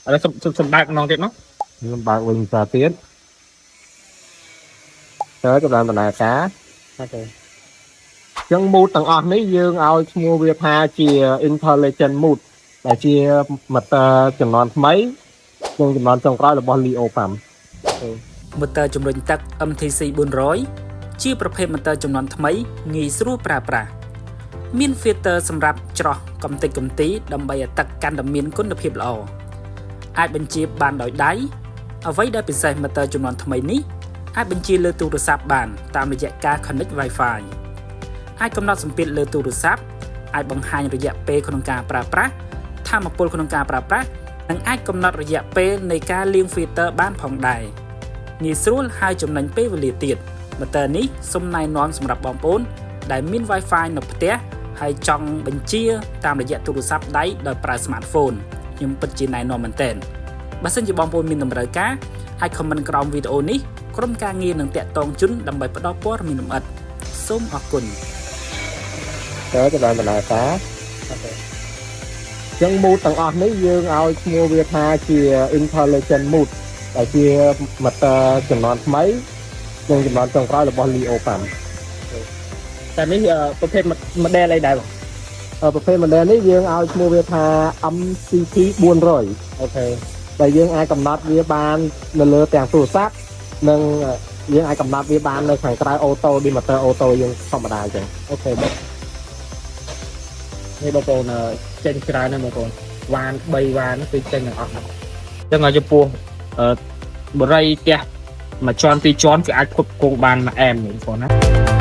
ឥឡូវសុំសុំសុំបើកម្ដងទៀតមក ខ្ញុំបើកវិញបន្តទៀតទៅកម្លាំងដំណើរការ OK អញ្ចឹង mode ទាំងអស់នេះយើងឲ្យឈ្មោះវាថាជា intelligent mode ដែលជា motor ជំនាន់ថ្មីនិងជំនាន់ចុងក្រោយរបស់ Leo Pump។ ម៉ូទ័រជំរុញទឹក MTC 400ជាប្រភេទម៉ូទ័រជំនាន់ថ្មីងាយស្រួលប្រើប្រាស់មាន filter សម្រាប់ច្រោះកំទេចកំទីដើម្បីឲ្យទឹកកាន់តែមានគុណភាពល្អអាចបញ្ជាបានដោយដៃអ្វីដែលពិសេសម៉ូទ័រជំនាន់ថ្មីនេះអាចបញ្ជាលើទូរស័ព្ទបានតាមរយៈការ Connect Wi-Fi អាចកំណត់សម្ពាធលើទូរស័ព្ទអាចបង្ហាញរយៈពេលក្នុងការប្រើប្រាស់ថាមពលក្នុងការប្រើប្រាស់និងអាចកំណត់រយៈពេលនៃការលាង filter បានផងដែរ ងាយស្រួលហើយចំណេញពេលវេលាទៀតម៉ូទ័រនេះសូមណែនាំសម្រាប់បងប្អូនដែលមាន Wi-Fi នៅផ្ទះហើយចង់បញ្ជាតាមរយៈទូរស័ព្ទដៃដោយប្រើ smartphone ខ្ញុំពិតជាណែនាំមែនទែនបើសិនជាបងប្អូនមានតម្រូវការអាច comment ក្រោមវីដេអូនេះក្រុមការងារនឹងតាក់ទងជូនដើម្បីផ្ដល់ព័ត៌មានលម្អិតសូមអរគុណ។ ទៅកម្លាំងដំណើរការ OK អញ្ចឹង mode ទាំងអស់នេះយើងឲ្យឈ្មោះវាថាជា intelligent mode ដែលជា motor ជំនាន់ថ្មីនិងជំនាន់ចុងក្រោយរបស់ Leo Pump។ តែនេះប្រភេទ model អីដែរបង? ប្រភេទ model នេះយើងឲ្យឈ្មោះវាថា MCT 400 OK ដែលយើងអាចកំណត់វាបាននៅលើទាំងទូរស័ព្ទនិងយើងអាចកំណត់វាបាននៅខាងក្រៅ auto motor auto យើងធម្មតាអញ្ចឹង។ OK បងនេះបងប្អូនចេញច្រើនណាស់បងប្អូនវ៉ាន3វ៉ានគឺចេញទាំងអស់ហ្នឹងអញ្ចឹងឲ្យចំពោះអឺបរិយផ្ទះមួយជាន់ពីរជាន់គឺអាចផ្គត់ផ្គង់បានមួយអែមបងប្អូនណា។